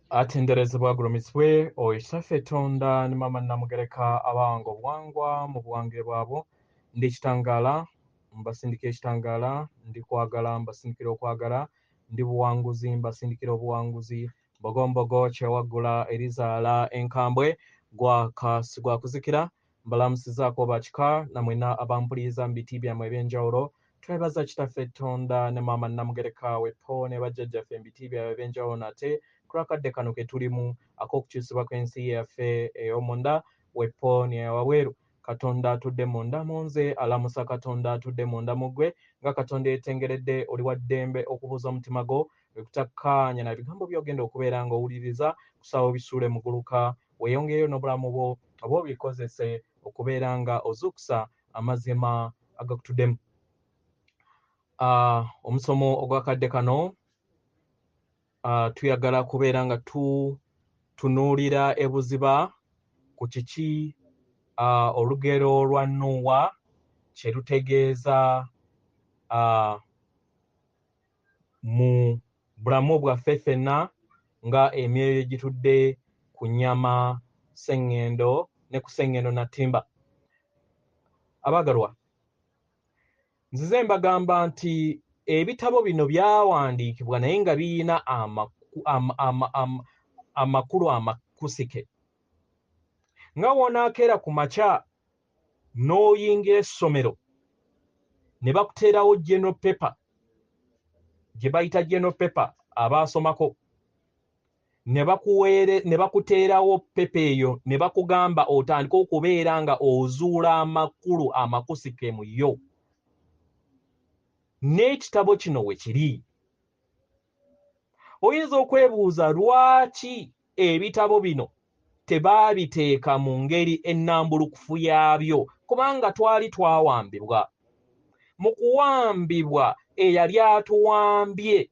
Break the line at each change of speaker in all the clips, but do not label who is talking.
Atenderezebwa agulumizibwe oyo Kitaffe Tonda ne Maama Nnamugereka abawanga obuwangwa mu buwangire bwabwo. Ndi kitangaala, mbasindikira ekitangaala, ndi kwagala, mbasindikira okwagala, ndi buwanguzi, mbasindikira obuwanguzi, mbogombogo kyewaggula erizaala enkambwe, gwaka si gwa kuzikira. Mbalamusizaako bakika na mwenna abampuliriza mu biti byammwe eby'enjawulo. Twebaza Kitaffe Tonda ne Maama Nnamugereka wepo ne bajjajjaffe mu biti byabwe eby'enjawulo nate ku lw'akadde kano ke tulimu ak'okukyusibwa kw'ensi yaffe ey'omunda wepo n'eyawabweru. Katonda atudde munda mu nze alamusa Katonda atudde munda mu ggwe. Nga Katonda yeetengeredde oli wa ddembe okubuuza omutima gwo bwe kutakkaanya na bigambo by'ogenda okubeera ng'owuliriza kusaba obisuule muguluka weeyongereyo n'obulamu bwo oba obikozese okubeera nga ozuukusa amazima agakutuddemu. Omusomo ogw'akadde kano tuyagala kubeera nga tutunuulira ebuziba ku kiki olugero lwa Nuuwa kye lutegeeza mu bulamu bwaffe ffenna nga emyoyo egitudde ku nnyama sseŋŋendo ne ku sseŋŋendo na ttimba. Abaagalwa, nzize mbagamba nti ebitabo bino byawandiikibwa naye nga birina amakulu amakusike. Nga w'onaakeera ku makya n'oyingira essomero ne bakuteerawo general paper gye bayita general paper abaasomako ne bakuteerawo pepa eyo ne bakugamba otandike okubeera nga ozuula amakulu amakusike mu yo. N'ekitabo kino we kiri. Oyinza okwebuuza lwaki ebitabo bino tebaabiteeka mu ngeri ennambulukufu yaabyo, kubanga twali twawambibwa. Mu kuwambibwa eyali atuwambye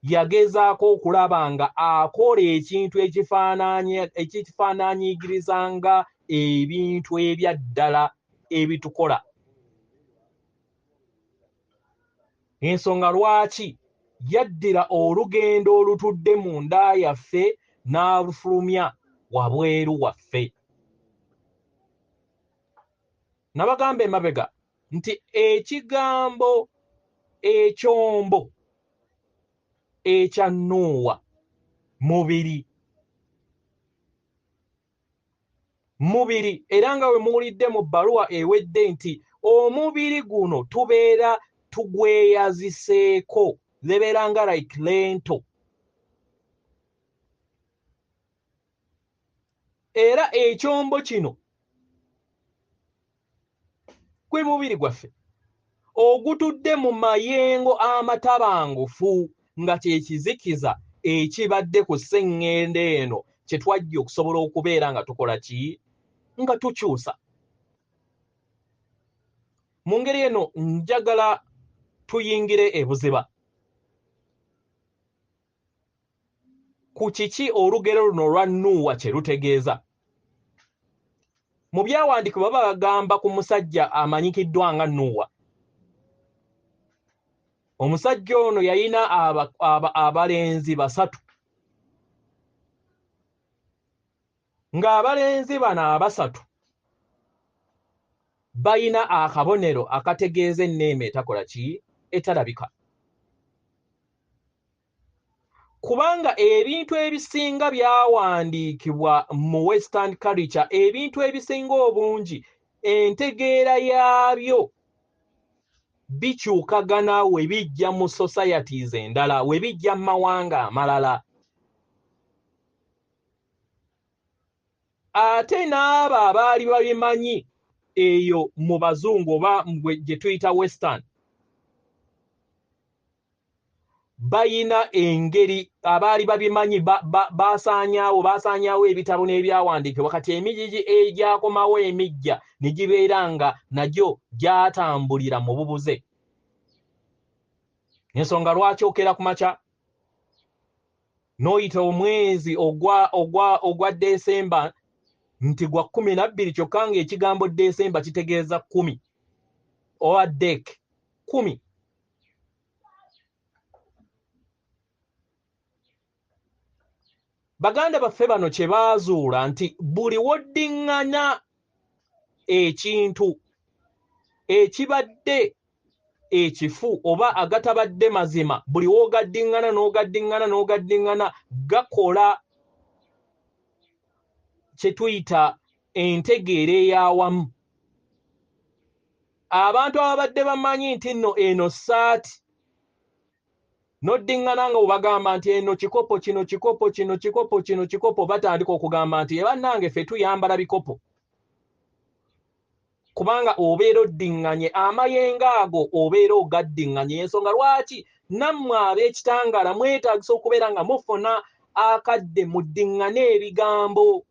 yagezaako okulaba nga akola ekintu ekifaananyigiriza nga ebintu ebya ddala ebitukola. Ensonga lwaki yaddira olugendo olutudde munda yaffe n'alufulumya wabweru waffe. Nabagamba emabega nti ekigambo ekyombo ekya Nuuwa mubiri. Mubiri, era nga bwe muwulidde mu bbaluwa ewedde nti omubiri guno tubeera tugweyaziseeko, zebeera nga like lento. Era ekyombo kino gwe mubiri gwaffe ogutudde mu mayengo amatabangufu nga kye kizikiza ekibadde ku sseŋŋendo eno kye twajja okusobola okubeera nga tukola ki? Nga tukyusa. Mu ngeri eno njagala tuyingire ebuziba ku kiki olugero luno olwa Nuuwa kye lutegeeza. Mu byawandiikibwa baba bagamba ku musajja amanyikiddwa nga Nuuwa. Omusajja ono yalina abalenzi basatu. Ng'abalenzi bano abasatu balina akabonero akategeeza enneema etakola ki? Etalabika. Kubanga ebintu ebisinga byawandiikibwa mu Western culture, ebintu ebisinga obungi entegeera yaabyo bikyukagana we bijja mu societies endala, we bijja mu mawanga amalala. Ate n'abo abaali babimanyi eyo mu bazungu oba gye tuyita Western, bayina engeri abaali babimanyi basaanyaawo ebitabo n'ebyawandiikibwa. Kati emigigi egyakomawo emijja ne gibeera nga nagyo gyatambulira mu bubuze. Ensonga lwaki okera ku makya n'oyita omwezi ogwa Desemba nti gwa 12, kyokka ng'ekigambo Desemba kitegeeza 10 oba dek 10. Baganda baffe bano kye baazuula nti buli woddiŋŋana ekintu ekibadde ekifu oba agatabadde mazima, buli w'ogaddiŋŋana n'ogaddiŋŋana n'ogaddiŋŋana gakola kye tuyita entegeera ey'awamu. Abantu ababadde bamanyi nti nno eno ssaati, n'oddiŋŋana nga bwebagamba nti eno kikopo kino kikopo kino kikopo kino kikopo, batandika okugamba nti bannange ffe tuyambala bikopo. Kubanga obeera oddiŋŋanye amayengo ago, obeera ogaddiŋŋanye. Ensonga lwaki nammwe ab'ekitangaala mwetaagisa okubeera nga mufuna akadde muddiŋŋane ebigambo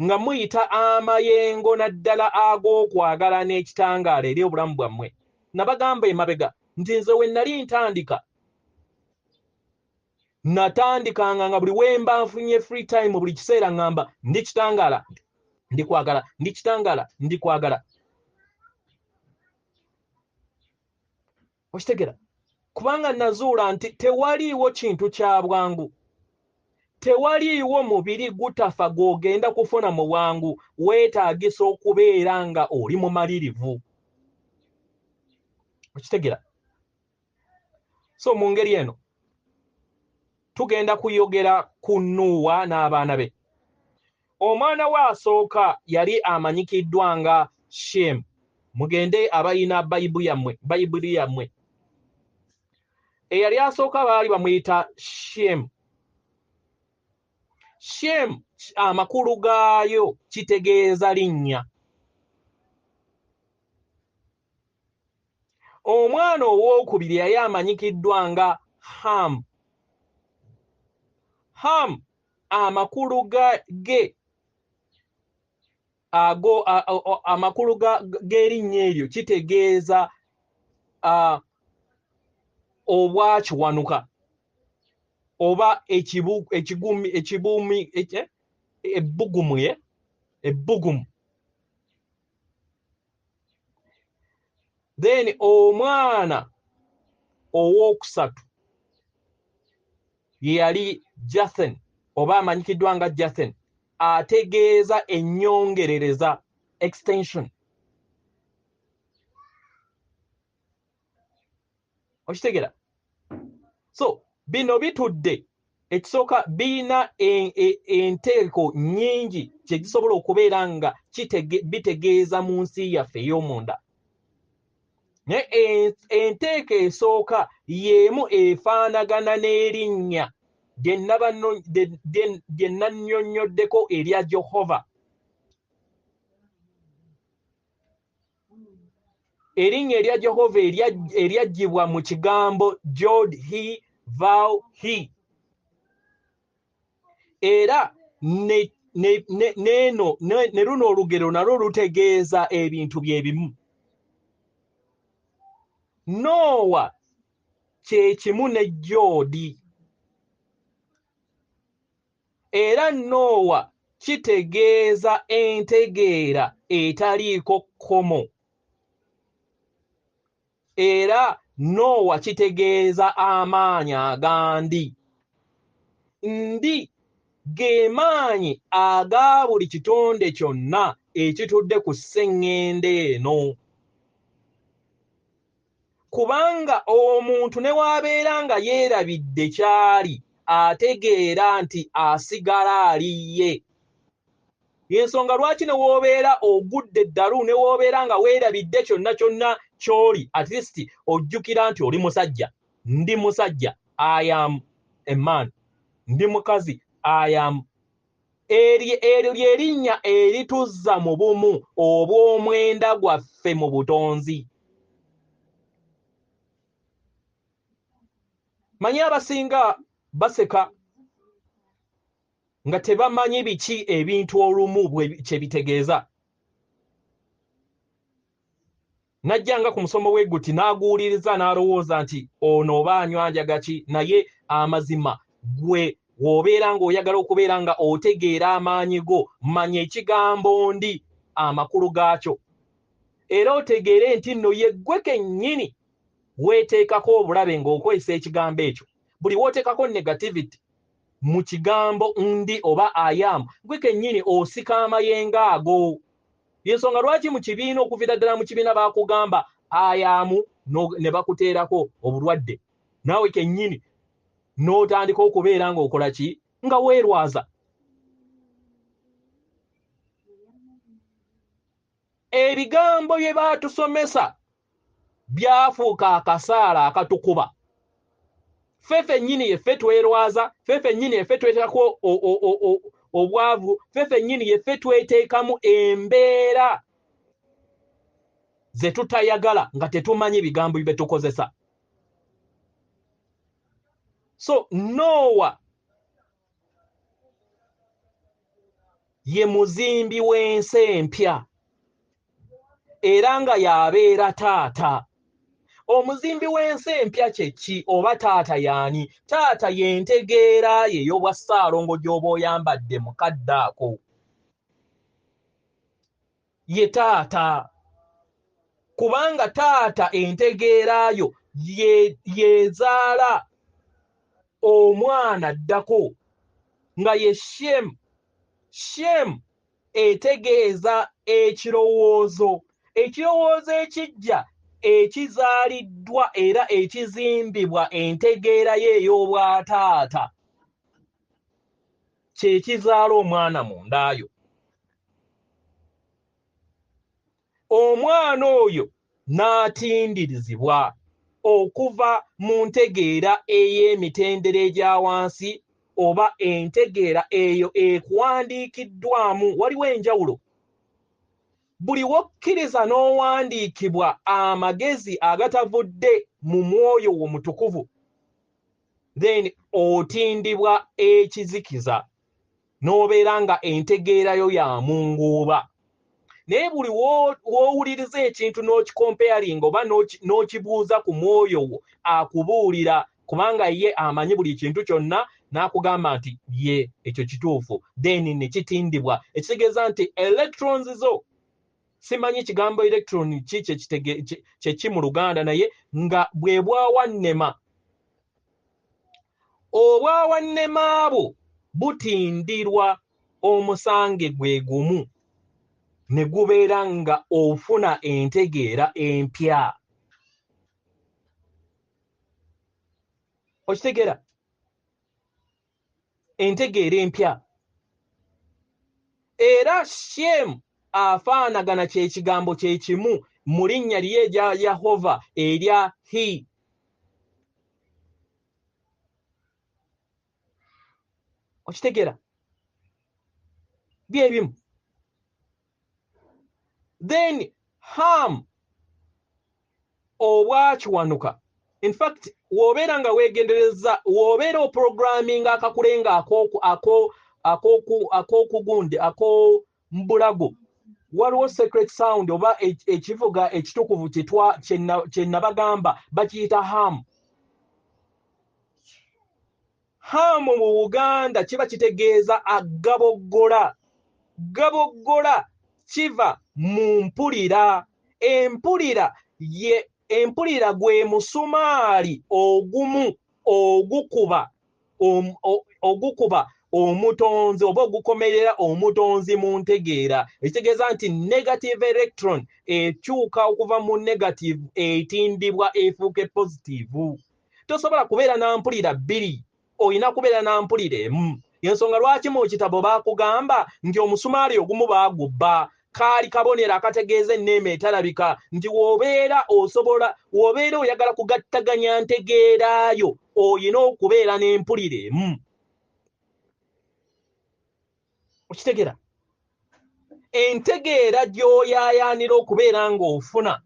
nga muyita amayengo naddala ag'okwagala n'ekitangaala eri obulamu bwammwe. Nabagamba emabega nti nze we nali ntandika, natandikanga nga buli wemba nfunye free time, buli kiseera ŋŋamba ndi kitangaala, ndi kwagala, ndi kitangaala, ndi kwagala. Okitegera? Kubanga nazuula nti tewaliiwo kintu kya bwangu, tewaliiwo mubiri gutafa gw'ogenda kufuna mu bwangu, weetaagisa okubeera nga oli mumalirivu. Okitegera? So mu ngeri eno tugenda kuyogera ku Nuuwa n'abaana be. Omwana we asooka yali amanyikiddwa nga Shem. Mugende abalina Bayibuli yammwe, Bayibuli yammwe. Eyali asooka baali bamuyita Shem. Shem amakulu gaayo kitegeeza linnya. Omwana owookubiri yali amanyikiddwa nga Ham. Ham amakulu ge ago amakulu g'erinnya eryo kitegeeza obwakiwanuka oba ekigumi ebbugumu ebbugumu. Then omwana owookusatu ye yali Jathen oba amanyikiddwa nga Jathen, ategeeza ennyongerereza, extension. Okitegera? So bino bitudde ekisooka birina enteeko nnyingi kye gisobola okubeera nga bitegeeza mu nsi yaffe ey'omunda. Naye enteeko esooka y'emu efaanagana n'erinnya lye nannyonnyoddeko erya Jehova. Erinnya erya Jehova eryaggyibwa mu kigambo Jod he Vaw he. Era ne luno olugero nalwo lutegeeza ebintu bye bimu. Noowa kye kimu ne Jodi. Era Noowa kitegeeza entegeera etaliiko kkomo. Era Noowa kitegeeza amaanyi agandi. Ndi ge maanyi aga buli kitonde kyonna ekitudde ku sseŋŋendo eno. Kubanga omuntu ne w'abeera nga yeerabidde ky'ali, ategeera nti asigala ali ye. Y'ensonga lwaki ne w'obeera ogudde eddalu, ne w'obeera nga weerabidde kyonna kyonna ky'oli, at least ojjukira nti oli musajja. Ndi musajja, I am a man. Ndi mukazi, I am. Eryo lye linnya erituzza mu bumu obw'omwenda gwaffe mu butonzi. Manyi abasinga baseka nga tebamanyi biki ebintu olumu kye bitegeeza. Najjanga ku musomo bwe guti n'aguwuliriza n'alowooza nti ono oba anywa njaga ki, naye amazima gwe w'obeera ng'oyagala okubeera nga otegeera amaanyi go, manya ekigambo ndi amakulu gaakyo. Era otegeere nti nno ye ggwe kennyini weeteekako obulabe ng'okozesa ekigambo ekyo. Buli w'oteekako negativity mu kigambo ndi oba I am, gwe kennyini osika amayengo ago. Yensonga lwaki mu kibiina, okuviira ddala mu kibiina baakugamba I am, ne bakuteerako obulwadde, naawe kennyini n'otandika okubeera ng'okola ki, nga weerwaza. Ebigambo bye baatusomesa byafuuka akasaala akatukuba. Ffe ffennyini yeffe twerwaza, ffe ffennyini yeffe tweteekako obwavu, ffe ffennyini yeffe tweteekamu embeera ze tutayagala nga tetumanyi bigambo bye tukozesa. So Noah ye muzimbi w'ensi empya era nga y'abeera taata. Omuzimbi w'ensi empya kye ki oba taata y'ani? Taata y'entegeera ye ey'obwa ssaalongo gy'oba oyambadde mu kadde ako. Ye taata. Kubanga taata entegeera yo yezaala omwana addako nga ye Shem. Shem etegeeza ekirowoozo. Ekirowoozo ekijja ekizaaliddwa era ekizimbibwa entegeera ye ey'obwataata kye kizaala omwana munda yo. Omwana oyo n'atindirizibwa okuva mu ntegeera ey'emitendera egya wansi oba entegeera eyo ekuwandiikiddwamu. Waliwo enjawulo. Buli w'okkiriza n'owandiikibwa amagezi agatavudde mu mwoyo wo mutukuvu, then otindibwa ekizikiza n'obeera nga entegeerayo ya munguuba. Naye buli w'owuliriza ekintu n'okikompeyaringa oba n'okibuuza ku mwoyo wo, akubuulira, kubanga ye amanyi buli kintu kyonna, n'akugamba nti ye ekyo kituufu, then ne kitindibwa. Ekitegeeza nti electrons zo, simanyi kigambo electron ki kye ki mu Luganda, naye nga bwe bwawannema. Obwawannema bwo butindirwa omusange gwe gumu ne gubeera nga ofuna entegeera empya. Okitegeera? Entegeera empya. Era Shem afaanagana kye kigambo kye kimu mu linnya lye erya Yehova erya He. Okitegeera? Bye bimu. Then Ham obwakiwanuka. In fact, w'obeera nga weegendereza, w'obeera oprogramminga akakulenga ak'okugundi, ak'ombulago, waliwo secret sound oba ekivuga ekitukuvu kye nabagamba bakiyita Ham. Ham mu Buganda kiba kitegeeza agaboggola. Gaboggola kiva mu mpulira. Empulira ye empulira gwe musumaali ogumu ogukuba omutonzi oba ogukomerera omutonzi mu ntegeera. Ekitegeeza nti negative electron ekyuka okuva mu negative etindibwa efuuke positive. Tosobola kubeera na mpulira bbiri, olina kubeera na mpulira emu. Ensonga lwaki mu kitabo baakugamba nti omusumaali ogumu baagubba, kaali kabonero akategeeza enneema etalabika, nti w'obeera osobola, w'obeera oyagala kugattaganya ntegeeraayo, olina okubeera n'empulira emu. Okitegeera? Entegeera gy'oyaayaanira okubeera ng'ofuna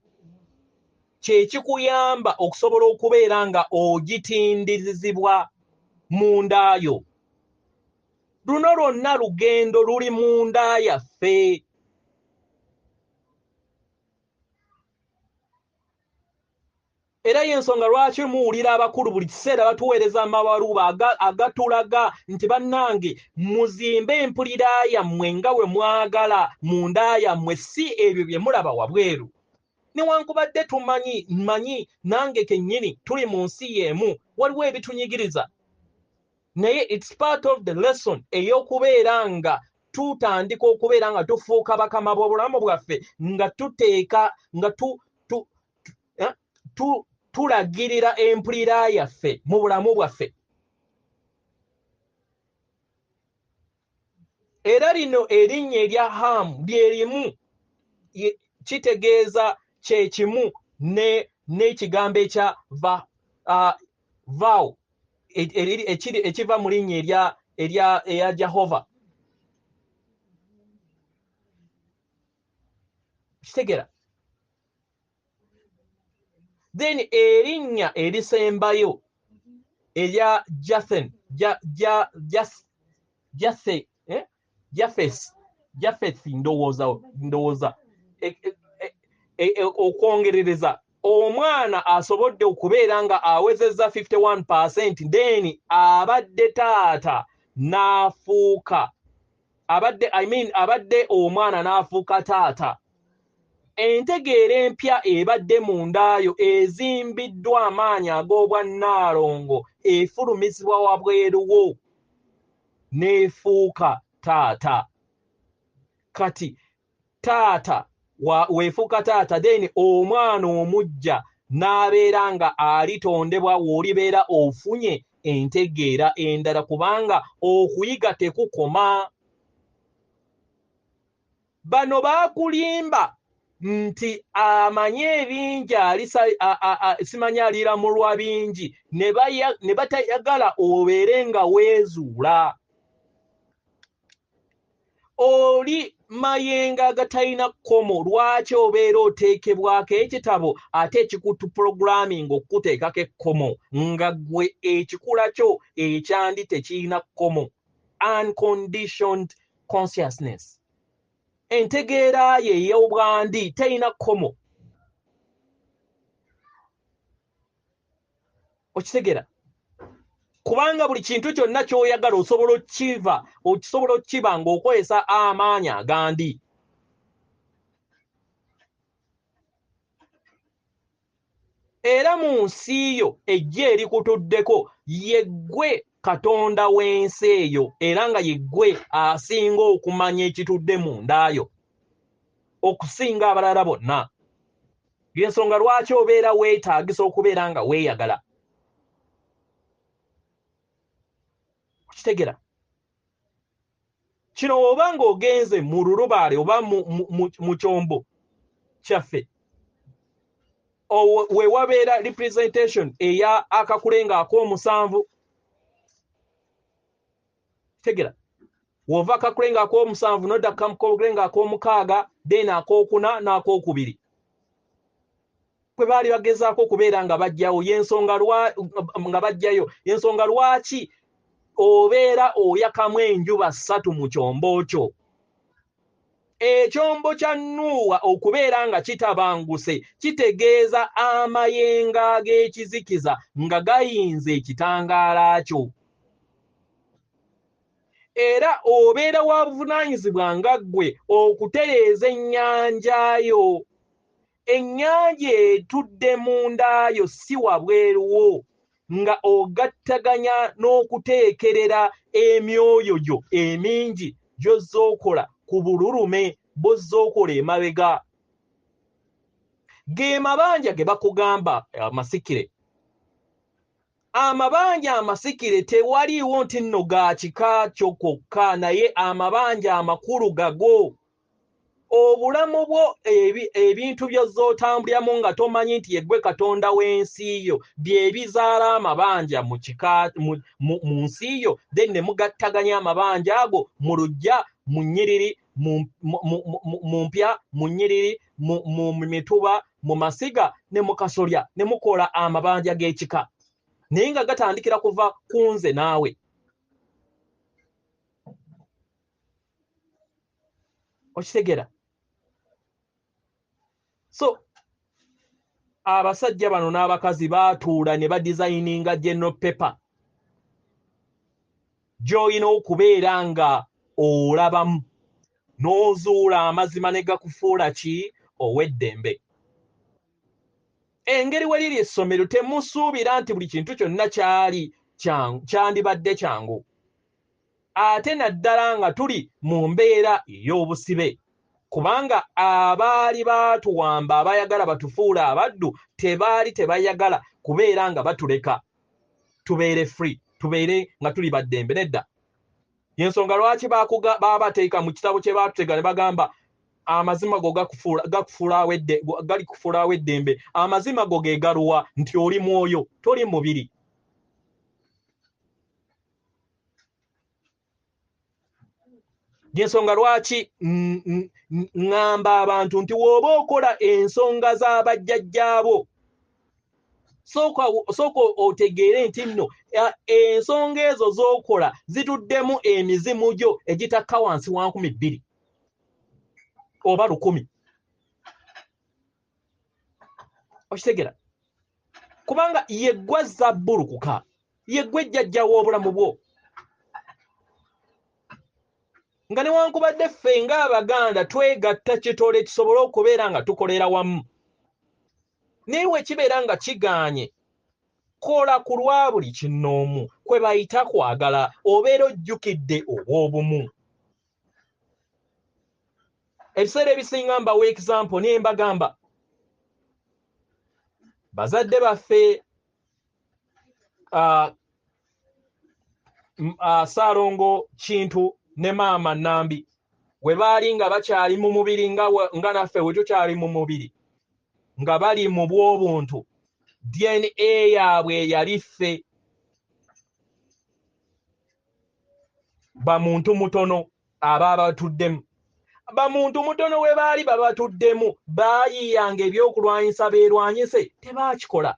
kye kikuyamba okusobola okubeera nga ogitindirizibwa munda yo. Luno lwonna lugendo luli munda yaffe. Era y'ensonga lwaki muwulira abakulu buli kiseera batuweereza amabaluwa agatulaga nti bannange muzimbe empulira yammwe nga bwe mwagala munda yammwe, si ebyo bye mulaba wabweru. Newankubadde tumanyi, mmanyi nange kennyini tuli mu nsi y'emu, waliwo ebitunyigiriza. Naye it's part of the lesson ey'okubeera nga tutandika okubeera nga tufuuka bakama b'obulamu bwaffe, nga tuteeka nga tulagirira empulira yaffe mu bulamu bwaffe. Era lino erinnya erya Hamu lye limu, kitegeeza kye kimu n'ekigambo ekya vow ekiva mu linnya erya Jehova. Kitegeera? Then erinnya erisembayo erya Jathen, Jafeth, ndowooza okwongerereza omwana asobodde okubeera nga awezezza 51%, then abadde taata n'afuuka abadde omwana n'afuuka taata. Entegeera empya ebadde mundaayo ezimbiddwa amaanyi ag'obwannaalongo efulumizibwa wabweru wo n'efuuka taata. Kati taata weefuuka taata, then omwana omuggya n'abeera nga alitondebwa w'olibeera ofunye entegeera endala, kubanga okuyiga tekukoma. Bano baakulimba nti amanyi ebingi, simanyi aliramulwa bingi, ne batayagala obeere nga weezuula. Oli mayenga agatalina kkomo, lwaki obeera oteekebwako ekitabo ate ekikutu programming okukuteekako ekkomo nga ggwe ekikula kyo ekyandi tekirina kkomo? Unconditioned consciousness, entegeera ye ey'obwandi terina kkomo. Okitegeera? Kubanga buli kintu kyonna ky'oyagala osobola okkiba ng'okozesa amaanyi agandi. Era mu nsi yo ejja erikutuddeko ye ggwe Katonda w'ensi eyo, era nga ye ggwe asinga okumanya ekitudde munda yo okusinga abalala bonna. Y'ensonga lwaki obeera weetaagisa okubeera nga weeyagala. Okitegeera? Kino oba ng'ogenze mu lulubaale oba mu kyombo kyaffe, we wabeera representation eya akakulenga ak'omusanvu. Tegera, wova akakulenga ak'omusanvu n'odda akakulenga ak'omukaaga, then akookuna n'akookubiri kwe baali bagezaako okubeera nga bajjawo. Y'ensonga nga bajjayo, y'ensonga lwaki obeera oyakamu enjuba ssatu mu kyombo kyo. Ekyombo kya Nuuwa okubeera nga kitabanguse kitegeeza amayenga ag'ekizikiza nga gayinza ekitangaala kyo. Era obeera wa buvunaanyizibwa nga ggwe okutereeza ennyanja yo. Ennyanja etudde munda yo si wabweru wo, nga ogattaganya n'okuteekerera emyoyo gyo emingi gy'ozookola ku bululume bw'ozookola emabega. Ge mabanja ge bakugamba amasikire. Amabanja amasikire tewaliiwo nti nno ga kika kyo kwokka, naye amabanja amakulu gago. Obulamu bwo, ebintu by'ozotambuliramu nga tomanyi nti yeggwe Katonda w'ensi yo, bye bizaala amabanja mu kika mu nsi yo, then ne mugattaganya amabanja ago mu luggya, mu nnyiriri, mu mpya, mu nnyiriri, mu mituba, mu masiga ne mu kasolya, ne mukola amabanja g'ekika, naye nga gatandikira kuva ku nze naawe. Okitegeera? So abasajja bano n'abakazi baatuula ne badesigninga general paper gy'olina okubeera nga olabamu n'ozuula amazima ne gakufuula ki ow'eddembe. Engeri we liri essomero, temusuubira nti buli kintu kyonna kyali Kyandibadde kyangu, ate naddala nga tuli mu mbeera ey'obusibe, kubanga abaali baatuwamba abayagala batufuula abaddu tebaali tebayagala kubeera nga batuleka tubeere free, tubeere nga tuli baddembe. Nedda. Yensonga lwaki baabateeka mu kitabo kye baatutega ne bagamba amazima go galikufuulaawo eddembe. Amazima go ge galuwa? Nti oli mwoyo, toli mubiri. Yensonga lwaki ŋŋamba abantu nti w'oba okola ensonga z'abajjajjaabo, sooka otegeere nti nno ensonga ezo z'okola zituddemu emizimu gyo egitakka wansi wa 2000 oba 1000. Okitegeera? Kubanga ye ggwe zabbulukuka, ye ggwe jjajja w'obulamu bwo. Nga newankubadde ffe ng'Abaganda twegatta kitole tusobole okubeera nga tukolera wamu, naye we kibeera nga kigaanye, kola ku lwa buli kinnoomu kwe bayita kwagala, obeera ojjukidde obw'obumu. Ebiseera ebisinga mbawa example ne mbagamba bazadde baffe Ssaalongo Kintu ne Maama Nambi we baali nga bakyali mu mubiri nga naffe we tukyali mu mubiri, nga bali mu bw'obuntu, DNA yaabwe yali ffe bamuntu mutono ababatuddemu. Bamuntu mutono we baali babatuddemu baayiiyanga ebyokulwanyisa beerwanyise, tebaakikola.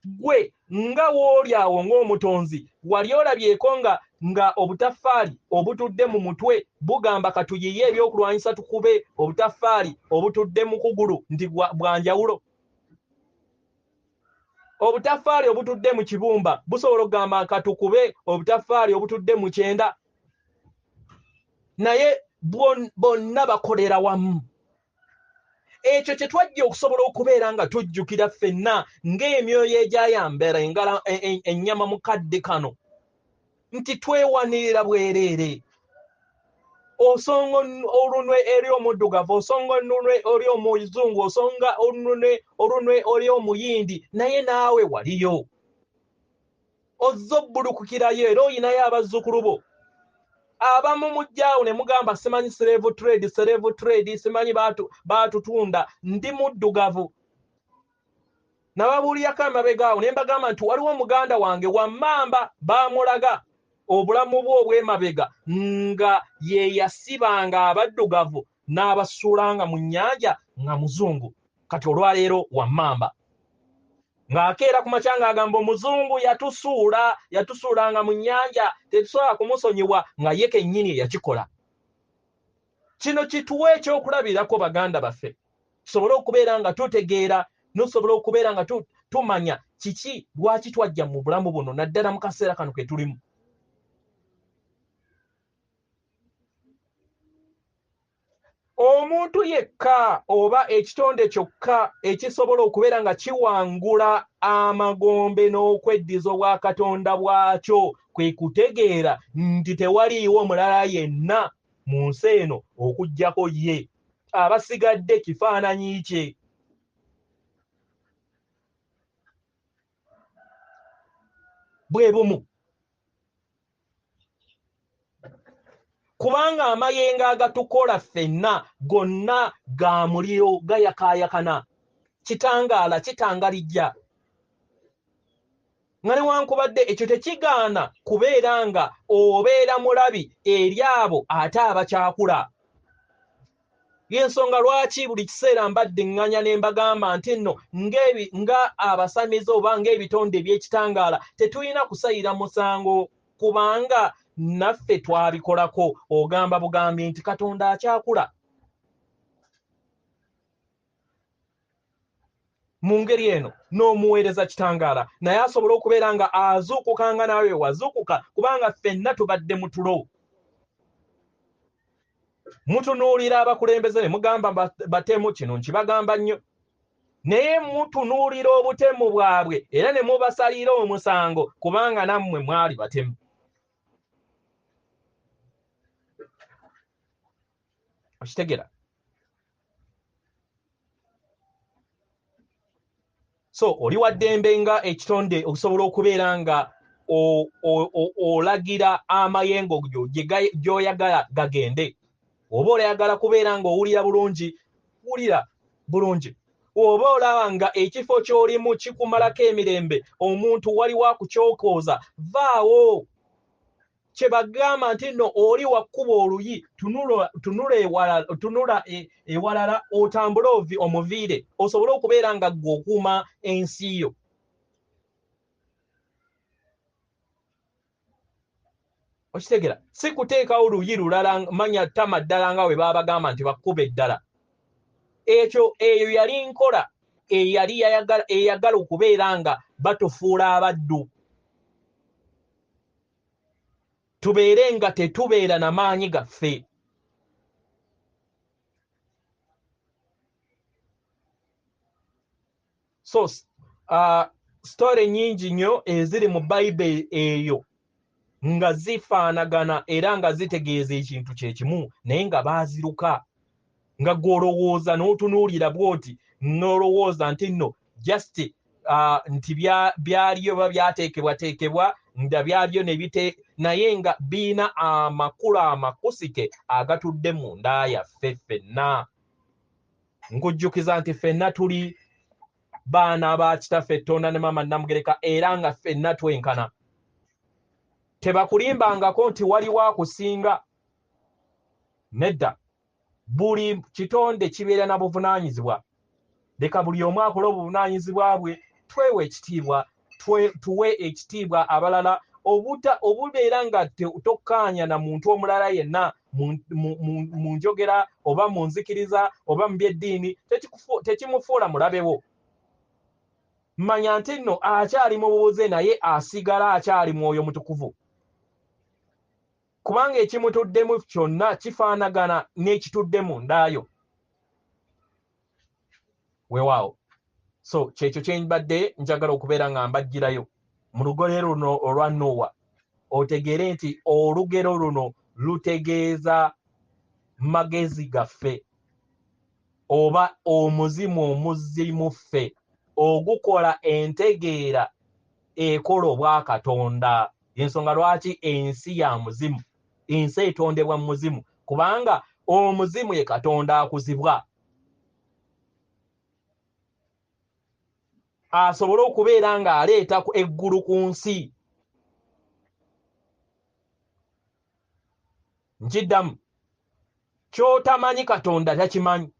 Gwe nga w'oli awo ng'omutonzi wali olabyeko nga obutaffaali obutudde mu mutwe bugamba katuyiye ebyokulwanyisa tukube obutaffaali obutudde mu kugulu nti bwa njawulo? Obutaffaali obutudde mu kibumba busobola okugamba katukube obutaffaali obutudde mu kyenda? Naye bonna bakolera wamu. Ekyo kye twajja okusobola okubeera nga tujjukira ffenna ng'emyoyo egyayambera ennyama mu kadde kano nti twewanirira bwereere. Osonga olunwe eri omuddugavu, osonga olunwe eri omuzungu, osonga olunwe eri omuyindi, naye naawe waliyo. Ozze obbulukukirayo era oyinayo abazzukulu bo. Abamu mujjaawo ne mugamba simanyi slave trade, simanyi baatutunda, ndi muddugavu. Nababuulirako amabega awo ne mbagamba nti waliwo muganda wange wammamba baamulaga obulamu bwe obw'emabega nga ye yasibanga abaddugavu n'abasuulanga mu nnyanja nga muzungu. Kati olwaleero wammamba ng'akeera ku makya ng'agamba omuzungu yatusuulanga mu nnyanja, tetusobola kumusonyiwa, nga ye kennyini eyakikola. Kino kituwe ekyokulabirako baganda baffe, tusobole okubeera nga tutegeera, n'osobola okubeera nga tumanya kiki lwaki twajja mu bulamu buno, naddala mu kaseera kano ke tulimu. Omuntu yekka oba ekitonde kyokka ekisobola okubeera nga kiwangula amagombe n'okweddiza obwakatonda bwakyo kwe kutegeera nti tewaliiwo mulala yenna mu nsi eno okuggyako ye, abasigadde kifaananyi kye. Bwe bumu. Kubanga amayengo agatukola ffenna gonna ga muliro gayakaayakana, kitangaala kitangalijja. Nga newankubadde ekyo tekigaana kubeera nga obeera mulabi eri abo ate abakyakula. Y'ensonga lwaki buli kiseera mbadde ŋŋanya ne mbagamba nti nno nga abasamize oba ng'ebitonde eby'ekitangaala tetulina kusayira musango, kubanga naffe twabikolako. Ogamba bugambi nti Katonda akyakula. Mu ngeri eno n'omuweereza kitangaala naye asobola okubeera nga azuukuka nga naawe wazuukuka, kubanga ffenna tubadde mu tulo. Mutunuulira abakulembeze ne mugamba batemu, kino nkibagamba nnyo. Naye mutunuulira obutemu bwabwe era ne mubasalira omusango, kubanga nammwe mwali batemu. Okitegera? So oli wa ddembe nga ekitonde okusobola okubeera nga olagira amayengo gy'oyagala gagende. Oba oyagala kubeera ng'owulira bulungi, wulira bulungi. Oba olaba nga ekifo ky'olimu kikumalako emirembe, omuntu waliwo akukyokooza, vaawo. Kye bagamba nti nno oli wakkuba oluyi, tunula ewalala otambule omuviire, osobole okubeera nga ggwe okuuma ensi yo. Okitegera? Si kuteekawo luyi lulala, manya ttama ddala nga bwe baabagamba nti bakkuba eddala. Ekyo eyo yali nkola eyali eyagala okubeera nga batufuula abaddu. Tubeere nga tetubeera na maanyi gaffe. So story nnyingi nnyo eziri mu Bayibuli eyo nga zifaanagana era nga zitegeeza ekintu kye kimu, naye nga baaziruka. Nga gw'olowooza n'otunuulira bw'oti, n'olowooza nti nno just nti byaliyo oba byateekebwateekebwa, nga byaliyo ne bite, naye nga birina amakulu amakusike agatudde munda yaffe ffenna. Nkujjukiza nti ffenna tuli baana ba kitaffe Tonda ne maama Namugereka, era nga ffenna twenkana. Tebakulimbangako nti waliwo akusinga. Nedda. Buli kitonde kibeera na buvunaanyizibwa. Leka buli omu akole obuvunaanyizibwa bwe, twewe ekitiibwa, tuwe ekitiibwa abalala, obubeera nga tokkaanya na muntu omulala yenna mu njogera oba mu nzikiriza oba mu by'eddiini, tekimufuula mulabewo. Manya nti nno akyali mu bubuze, naye asigala akyali mwoyo mutukuvu. Kubanga ekimutuddemu kyonna kifaanagana n'ekitudde mu ndaayo. Weewaawo. So kyekyo kye mbadde njagala okubeera nga mbagirayo mu lugero luno olwa Nowa. Otegeere nti olugero luno lutegeeza magezi gaffe oba omuzimu omuzimu ffe ogukola entegeera ekola obwakatonda. Ensonga lwaki ensi ya muzimu, ensi etondebwa mu muzimu, kubanga omuzimu ye Katonda akuzibwa. Asobole okubeera ng'aleeta eggulu ku nsi. Nkiddamu, ky'otamanyi Katonda takimanyi.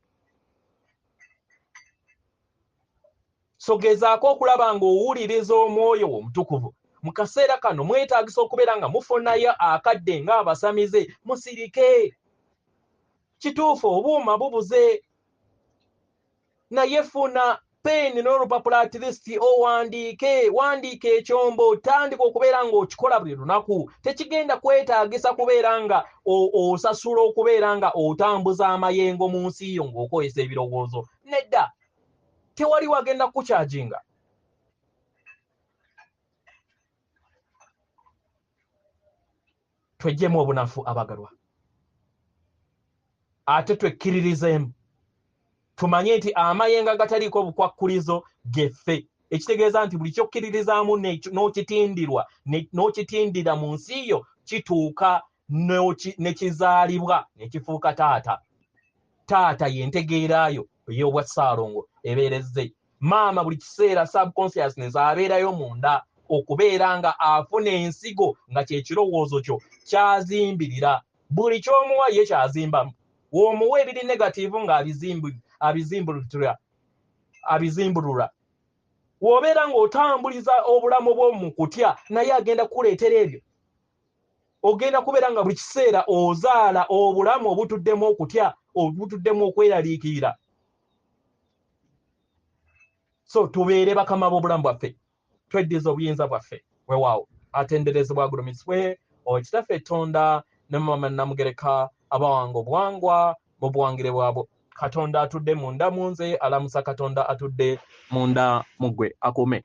So gezaako okulaba ng'owuliriza omwoyo wo omutukuvu. Mu kaseera kano mwetaagisa okubeera nga mufunayo akadde ng'abasamize, musirike. Kituufu obuuma bubuze, naye funa peeni n'olupapula at least owandiike, wandiika ekyombo, tandika okubeera ng'okikola buli lunaku. Tekigenda kwetaagisa kubeera nga osasula okubeera nga otambuza amayengo mu nsi yo ng'okozesa ebirowoozo. Nedda, tewali wagenda kukyajinga. Tweggyemu obunafu abagalwa, ate twekkiririzeemu. Tumanye nti amayengo agataliiko obukwakkulizo geffe, ekitegeeza nti buli ky'okkiririzaamu n'okitindira mu nsi yo kituuka ne kizaalibwa ne kifuuka taata. Taata y'entegeerayo ey'obwa Ssaalongo ebeerezze. Maama buli kiseera subconsciousness abeerayo munda okubeera nga afuna ensigo nga kye kirowoozo kyo kyazimbirira. Buli ky'omuwa ye kyazimbamu. W'omuwa ebiri negative nga abizimbulula. W'obeera ng'otambuliza obulamu bwo mu kutya, naye agenda kukuleetera ebyo. Ogenda kubeera nga buli kiseera ozaala obulamu obutuddemu okutya, obutuddemu okweraliikirira. So tubeere bakama b'obulamu bwaffe, tweddize obuyinza bwaffe. Weewaawo, atenderezebwa agulumizibwe Kitaffe Tonda ne Maama Namugereka abawanga obuwangwa mu buwangire bwabwo. Katonda atudde munda mu nze alamusa Katonda atudde munda mu ggwe. Akuume.